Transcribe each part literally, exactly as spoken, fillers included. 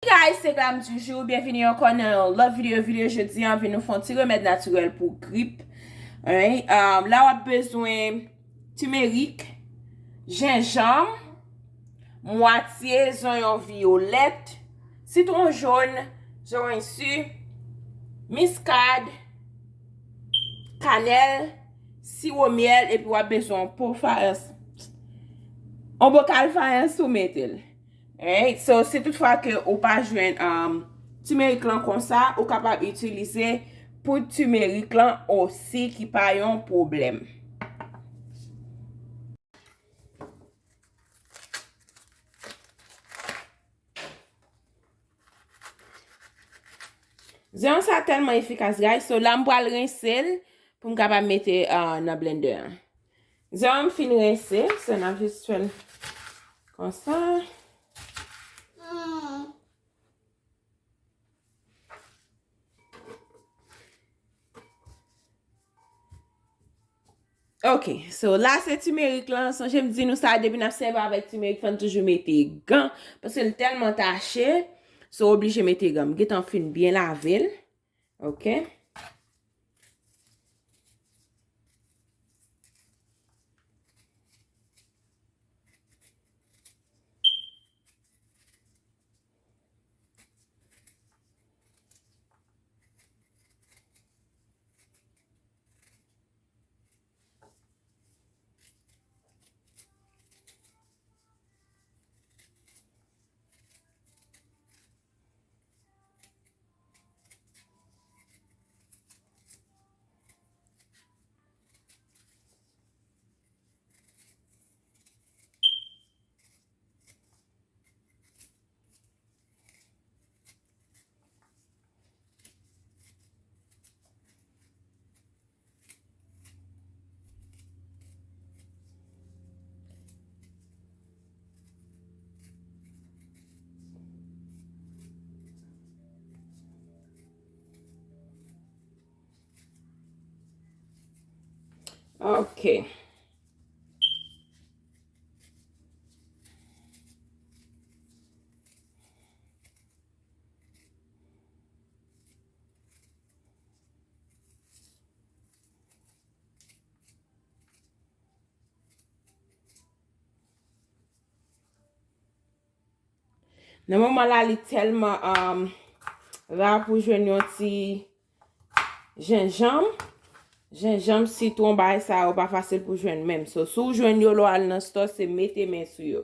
Guys, se Glam du jour. Byenvini ankò nan yon lòt videyo. Videyo jodi an, vin nou fè yon ti remèd natirèl pou grip. Alright? Um, la w ap bezwen timerik, jenjanm, mwatye zonyon vyolèt, sitwon jòn, zoranj si, miskad, kanèl, siwo myèl, epi w ap bezwen yon po fayans, yon bokal fayans pou mete l. Alright, so, si toutfwa ke ou pa jwenn, um, timerik lan konsa, ou kapab itilize poud timerik lan osi, ki pa yon pwoblèm. Zonyon sa tèlman efikas, guys. So, la, m pral rense l pou m kapab mete, uh, nan blender an. Zonyon m fin rense, so, n ap jis fè l konsa. Ok, so la se timerik lan. Sonje m di nou sa, depi n ap sèvi avèk timerik, fò n toujou mete gan, paske l tèlman tache. So, oblije mete gan. M gentan fin byen lave l. Ok. Ok. Nan moman la, li tèlman, um, ra pou jwenn yon ti jenjanm. Jenjanm, sitwon, bagay sa yo pa fasil pou jwenn menm. So, si w jwenn yo lè w al nan stò, se mete men sou yo.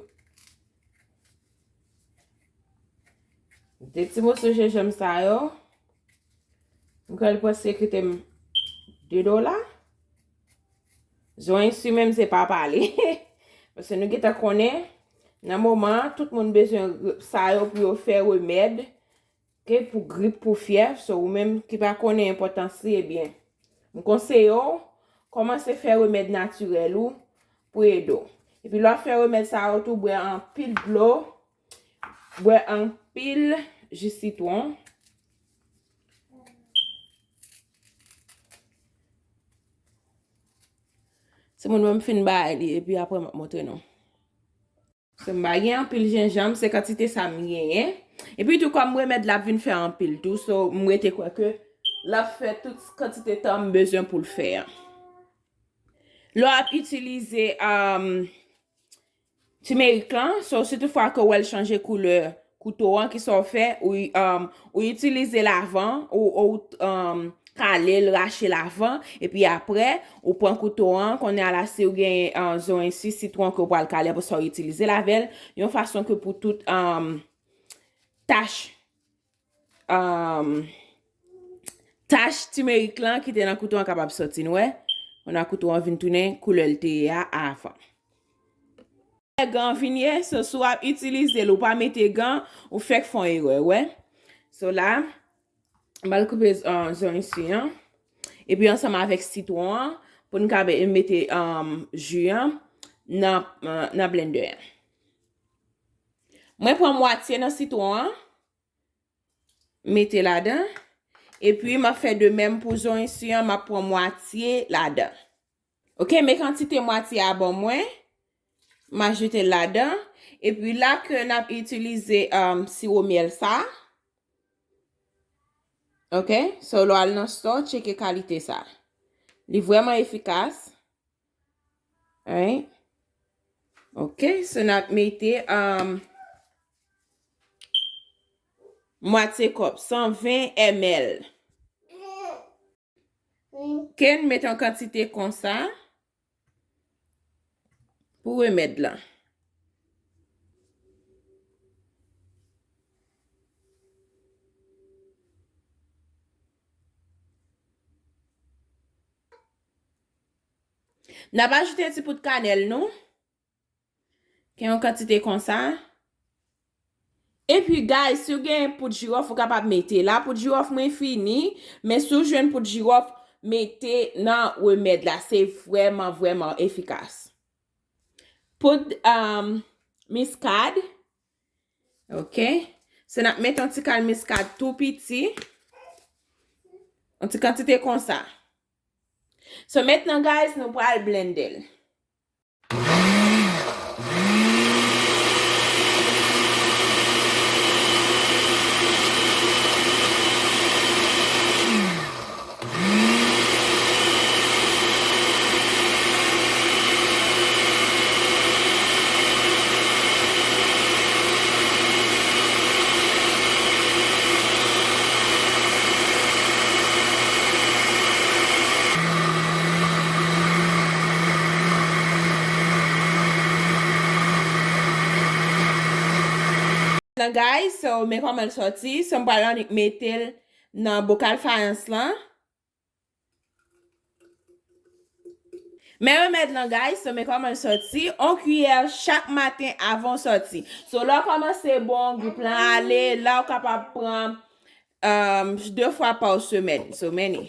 De ti moso jenjanm sa yo, m kwè l prèske koute m de dola. Zoranj si menm se pa pale. Paske nou gentan konnen, nan moman an, tout moun bezwen re-, sa yo pou yo fè remèd, ke pou grip, pou fyèv. So, ou menm ki pa konnen enpòtans li, ebyen, m konseye w, kòmanse fè remèd natirèl ou pou ede w. Epi lè w ap fè remèd sa yo tou, bwè anpil dlo, bwè anpil ji sitwon. Timoun, mwen m fin bay li, epi apre m ap montre nou. So, m pa gen anpil jenjanm, se kantite sa m genyen. Epi tou, kòm remèd la ap vin fè anpil tou, so, m rete kwè ke l ap fè tout kantite tan m bezwen pou l fè an. Lè w ap itilize, um, timerik lan, so, si toutfwa ke w wè l chanje koulè kouto an, kisa w fè? Ou, um, ou itilize l avan, ou, ou, um, kale l, rache l avan, epi apre, ou pran kouto an, kounye a la, si w gen, um, zoranj si, sitwon ke w pral kale, apre sa w itilize l avè l, yon fason ke pou tout, um, tach um, tach timerik lan ki te nan kouto an kapab soti, nou wè. Kounye a kouto an vin tounen koulè l te ye a avan. Lè gan vin ye, so, si w ap itilize l, ou pa mete gan, ou fèk fè yon erè, wè. So la, m pral koupe, um, zoranj si an. Epi ansanm avèk sitwon an, pou n ka be-, mete, um, ji an nan, nan blender an. Mwen pran mwatye nan sitwon an. Mete ladan. Epi, m ap fè de menm pou zoranj si an, m ap pran mwatye ladan. Ok, men kantite mwatye a ban mwen. M ajoute l ladan. Epi la ke n ap itilize, um, siwo myèl sa. Ok? So, lè w al nan store, tcheke kalite sa. Li vrèman efikas. Alright? Ok, so n ap mete, um, mwatye kòp, san ven M L. Ok, n mete yon kantite konsa pou remèd lan. N ap ajoute ti poud kanèl nou. Gen yon kantite konsa. Epi, guys, si w gen poud jiwòf, ou kapab mete. La, poud jiwòf mwen fini, men si w jwenn poud jiwòf, mete nan remèd la. Se vrèman, vrèman efikas. Poud, um, miskad. Ok. So, n ap mete yon ti kal miskad tou piti. Yon ti kantite konsa. So, mentnan, guys, nou pral blende l. Nan, guys, so, men kòman l sòti. So, m pral annik mete l nan bokal fayans lan. Men remèd lan, guys, so, men kòman l sòti. On kiyè chak maten avan w sòti. So, lè w kòmanse bon, grip lan ale, la w kapab pran, um, de fwa pa semèn. So, men li.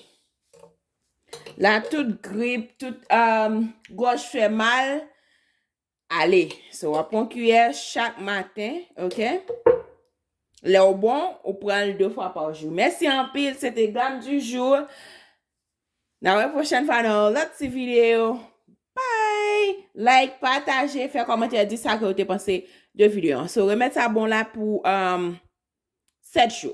La, tout grip, tout, um, gòj fè mal, ale. So, w ap pran kiyè chak maten, ok? Lè w bon, ou pran l de fwa pa jou. Mèsi anpil, se te Glam du Jour. N a wè pwochèn fwa nan yon lòt ti videyo. Bye! Like, pataje, fè kòmantè, di sa ke w te panse de videyo an. So, remèd sa bon la pou, um, sèt jou.